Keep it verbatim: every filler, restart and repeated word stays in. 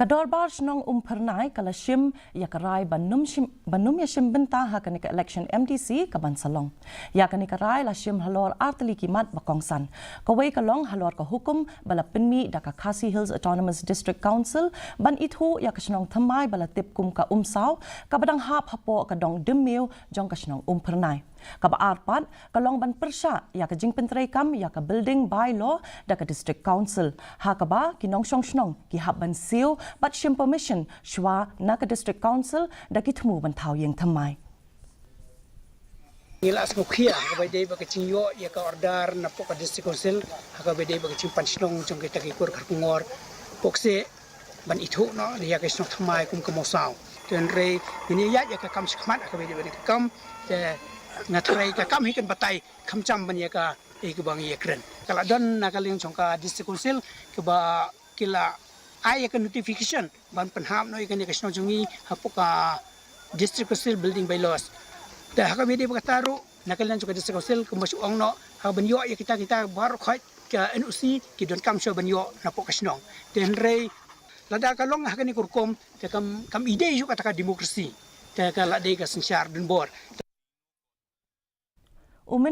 Ka Dorbar Shnong Umphyrnai ka la shim ïa ka rai ban ym shim, ban ym ïa shim bynta ha kane ka election M D C ka ban sa long. Ïa kane ka rai la shim halor artylli ki mat ba kongsan. Kawei ka long halor ka hukum ba la pynmih da ka Khasi Hills Autonomous District Council ban ithuh ïa ka shnong thymmai ba la tip kum ka Umsaw, kaba dang hap hapoh ka dong Dymmew jong ka shnong Umphyrnai. Kaba ar pat ka long ban pyrshah ïa ka jingpyntreikam ïa ka building bylaw da ka District Council, ha kaba ki nongshong shnong ki hap ban siew bad shim permission shuwa na ka District Council da ki thmu ban thaw ïing thymmai. Ngi la sngewkhia ha kaba dei ba ka jingïoh ïa ka order napoh ka District Council ha kaba dei ba ka jingpan shnong jong kita ki kur kharkongor pokse ban ithuh noh ïa ka shnong thymmai kum ka Umsaw. Te hynrei ngin ïa ïaid ïa ka kam shakhmat ha kaba dei ba ka kam, te nga tharai ka kam hi kan batai, kham jam ban ïa ka, ïa kaba ngi ïa kren. Ka la don na ka liang jong ka District Council kaba ki la ai ïa ka notification ban pynhap noh ïa kane ka shnong jong ngi hapoh ka District Council building bylaws. Te ha kaba dei ba kata ruh na ka liang jong ka District Council kumba shu ong noh, ha ban ïoh ïa kita kita baroh khoit ka N O C ki donkam shuwa ban ïoh napoh ka shnong. Te hynrei lada ka long ha kane ka rukom te kam, kam i dei shuh kata ka democracy. Te ka la dei ka synshar donbor. U Myntri